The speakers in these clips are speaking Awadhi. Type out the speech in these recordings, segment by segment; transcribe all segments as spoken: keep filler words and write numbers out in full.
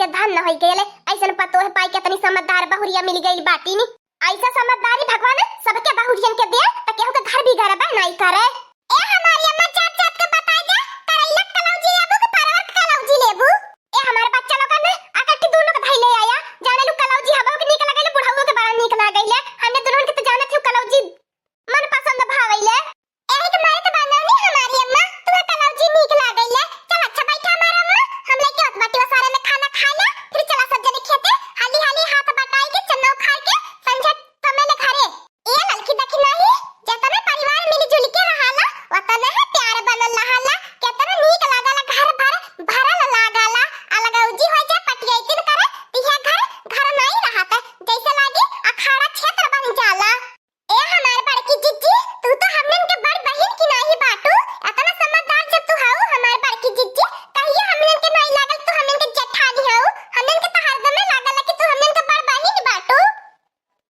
के धन न होई गइले, अइसन पतोह पाई के तनी समझदार बहुरिया मिल गइल बाटी नी। अइसा समझदारी भगवान सबके बहुरियन के दे, त केहू के घर बिगड़बे नाई करे। ए हमारी अम्मा, जात जात के बताई दे, करैला के कलौजी लेबू कि परवर के कलौजी लेबू? ए हमारे बच्चा लोगन, आ कट्टी दूनो के धइले आया, जाने लू कलौजी हबो के नीक लगैले, बुढ़ाऊ के बड़ा नीक लागैले। हमने दुनों के त जानत ही कलौजी मन पसंद भावैले। एही के मारे त बनौनी हमारी अम्मा, तुहे कलौजी नीक लागैले। चल अच्छा बैठा हमार अम्मा, हम लइके आवत बाटी ओसारे में खाना खाए ला, फिर चला सब जने खेते, हाली हाली हाथ बटाई के चन्ना उखाड़ के संझा समय ले घरे। ए ललकी दखिनाही, जतने परिवार मिली जुल के रहाला, ओतने है प्यार बनल रहाला, केतना नीक लागला, घर भर भरल लागला। अलगौजी हो जाए पटियैतिन करे, तिहे घर घर नाई रहत, जैसे लागे अखाड़ा क्षेत्र बन जाला। ए हमार बड़की जिज्जी, तू तो हमनन के बड़ बहिन की नाही बाटू, एतना समझदार जब तू हऊ हमार बड़की जिज्जी, कहियो हमनन के नाही लागल तू हमनन के जेठानी हऊ, हमनन के तो हरदमे लागल कि तू हमनन के बड़ बहिन बाटू।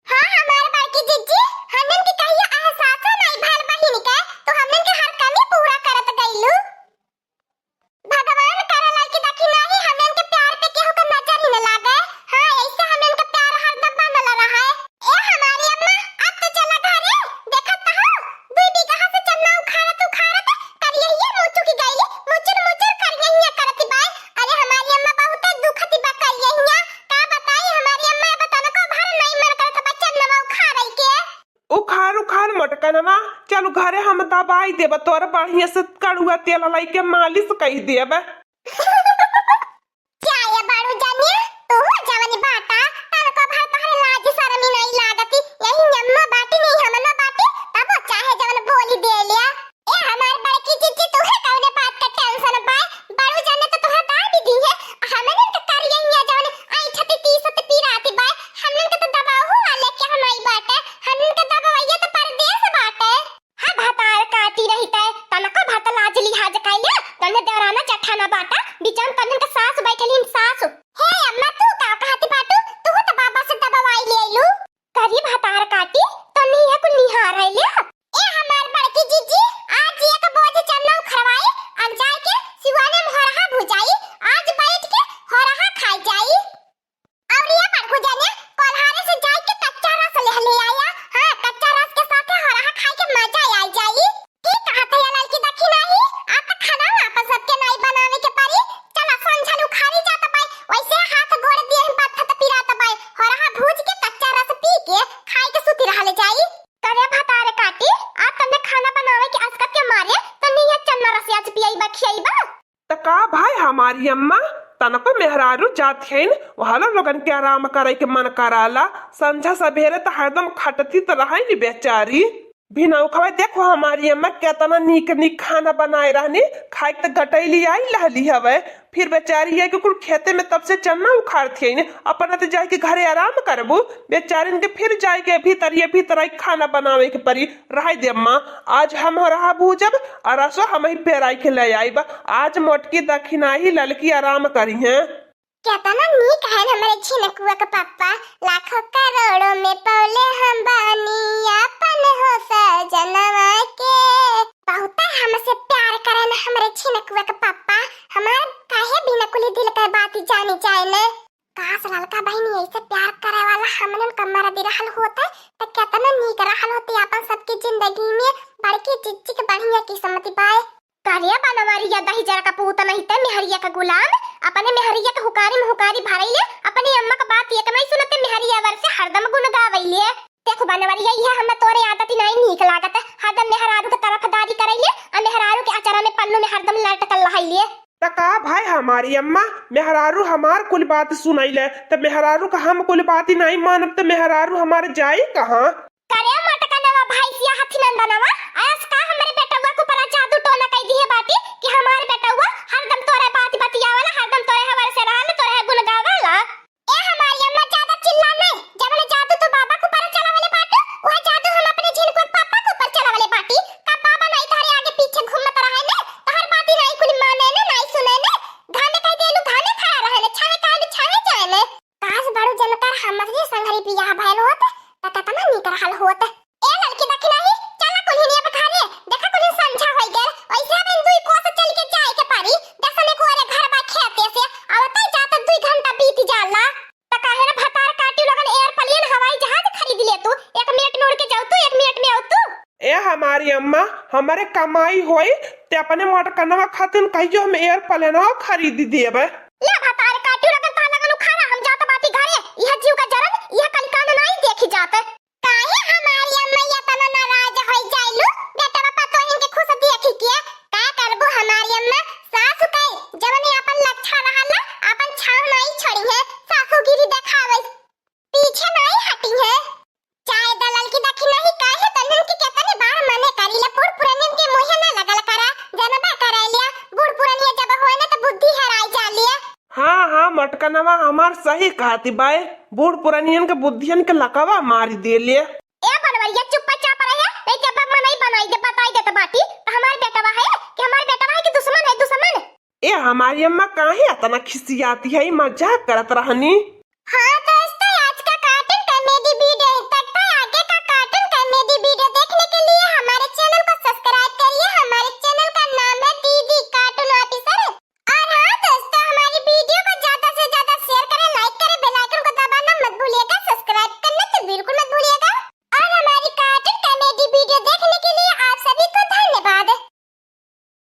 हाँ हमार बड़की जिज्जी, हमनन के कहियो एहसास नाही भल बहिन के, तू हमनन के हर कमी पूरा करत गइलू। भगवान करे ललकी दखिनाही हमन के प्यार पे केहू के नजर ही न लागे। हाँ, ऐसे हमन के प्यार हरदम बनल रहे। ए हमारी अम्मा, अब तो चला घरे। देखत तो हो, दुई बीघा से चन्ना उखाड़त उखाड़त करियहिया मुचुक गइली, मुचुर मुचुर करियहिया करत बाय। अरे हमारी अम्मा बहुते दुखत बा करियहिया। का बताई हमारी अम्मा, अब तनको भर नहीं मन करत बा चन्नवा उखाड़े के। उखाड़ उखाड़ मोटकनवा, चलू घरे हम दबाई देब तोर बढ़िया से कड़ुआ तेल लइके मालिश कइ देब। क्या ये बारू जानिया, तू हो जवनी बाटा, तनको भर तोहरे लाज शरमी नहीं लागती, यही अम्मा बाटी नहीं हमनो बाटी, तबो चाहे जवन बोली दे लिया। ए हमार बड़की जिज्जी, तोहे कौने बात का tension बा? बड़ू जाने तो तोहे दाबी दी है। हमनन के करियहिया जवन ऐठत पीसत पिराती बा, हमनन के तो दबाहू वाले के हमाई बाटे, हमनन के दबवैया तो परदेस बाटे। हाँ, भतार काटी रही तै, तनको भर त लाज लिहाज कैले, तन्ने देवराना जठाना बाटा, बिचाम तन्नन के सास बैठली हम सास। हे अम्मा, तू का कहती बाटू? तू तो बाबा से दबवाई ले आइलू। करी भतार काटी, तन्नी ये कुल निहार है ले। ए हमार बड़की जिज्जी, आज एक बोझ चन्ना उखरवाई, अब जाए के सिवाने में होरहा भुजाई, आज बैठ के होरहा खाई जाई। और ये बड़कू जाने, कोल्हारे से जाए के कच्चा रस ले ले आया। हाँ, कच्चा रस के साथे होरहा खाए के मजा आ जाई। ठीक कहत है ललकी दखिनाही, आ त खाना वापस सबके नाई बनावे के पड़ी। चला संझल उखाड़ी जात बाई, वैसे हाथ गोड़ देह बथत पिरात बाई। होरहा भूज के कच्चा रस पी के खाए के सुती रहल जाई। करे भतार काटी, आ तन्ने खाना बनावे के असकत के मारे, तन्ने ये चन्ना रस आज पियाई बा, खियाई बा। त का भाई हमारी अम्मा, तनको मेहरारू जात हइन, वहलो लोगन के आराम करे के मन कराला। संझा सबेरे त हरदम खटती त रहइ नी बेचारी। भिनौखवा देखो हमारी अम्मा केतना नीक नीक खाना बनाए रहनी, खाए के त गटैली आई लहली हवे। फिर बेचारी है कि कुल खेते में तब से चन्ना उखाड़त हइन, अपना त जाए के घरे आराम करबू। बेचारिन के फिर जाए के भीतर ये भीतर आई खाना बनावे के परी। रहाई दे अम्मा, आज हम होरहा भूजब, आ रसो हमही पेराई के ले आइब। आज मोटकी दखिनाही ललकी आराम करिहें। केतना नीक है हमरे झिनकुआ के पप्पा, लाखों करोड़ों में पौले हम बानी आपन हो सजनवा के। बहुते हमसे प्यार करेन हमरे झिनकुआ के पप्पा, हमार काहे बिना कुली दिल के बात जानी जाए न। काश ललका बहिनी ऐसे प्यार करे वाला हमनन का मरद रहल होते, त केतना नीक रहल होती अपन सबके जिंदगी में। बड़की जिज्जी के बढ़िया किस्मत बाय। करे बनवरिया दही जरा का पूत नहीं ते मेहरिया का गुलाम, अपने मेहरिया के हुकारी में हुकारी भरैले, अपने अम्मा का बात एक नहीं सुनते मेहरिया वर से हरदम गुन गावैले। देखो बनवरिया, यह हमें तोरे आदत नहीं नीक लागत, हरदम मेहरारू के तरफदारी करैले, आ मेहरारू के अचरा में पन्नू में हरदम लटकल रहैले। त का भाई हमारी अम्मा, मेहरारू हमार कुल बात सुनैले, त मेहरारू का हम कुल बात ही नहीं मानब, त मेहरारू हमार जाई कहाँ? करे मोटकनवा भैंसिया हथी नंदनवा, आयस का हमरे बेटवा के ऊपर जादू टोना कई दिए बाटी कि हमार बेटवा हरदम तोरे बात बतियावला, हरदम तोरे हवाले से रहल, तोरे गुण गावला। ए हमारी अम्मा, ज्यादा चिल्ला नहीं। जवन जादू तू बाबा के ऊपर चलावले बाटू, वह जादू हम अपने झिनकुआ पापा के ऊपर चलावले बाटी। का बाबा नहीं तोहरे आगे पीछे घूमत रहे ने, तोहर बात ही नहीं कुल माने ने, नहीं सुने ने। घामे कह देलू, घामे खड़ा रहे ने, छावे कह देलू, छावे जाए ने। काश बड़ू जनकर हमर जे संघरी बियाह भयल होत, त केतना नीक रहल होत। ए ललकी दखिनाही, चला कुल्हिनिया हमारी अम्मा, हमरे कमाई होई, ते अपने मोटकनवा खातिन कहियो हम एयरप्लेनवा खरीदी देबे। ले भतार काटू, रगन तहा लगन उखाड़ा, हम जात बाटी घरे, यह जीव का जरन, यह कलिकान नाई देखी जात। काहे हमारी अम्मा ये तना नाराज होई जाइलू? बेटवा पतोहिन के खुश देखी के का करबू हमारी अम्मा? सासु के जवन अपन लच्छा रहला, अपन छाव नाई छोड़ी है, सासुगिरी देखावे, पीछे नाई हटी है। चाहे दलाल की दखिना ही काहे तन्हन के केतने बार मने करी ले, बूढ़ पुरानियन के मुँहे ना लगल करा, जनबा करे लिया, बूढ़ पुरानिया जब होए ना तो बुद्धि हेराई जा लिया। हाँ, हाँ, मोटकनवा हमार सही कहती बाय, बूढ़ पुरानियन के बुद्धियन के लकवा मारी दे ले। ए बनवरिया, चुप्पा चाप रहे, नहीं जब मनई बनाई दे, बताई देत बाटी, तो हमार बेटवा है कि हमार बेटवा है कि दुश्मन है, दुश्मन? ए हमारी अम्मा काहे इतना खिसियाती है, मजाक करत रहनी। हाँ, त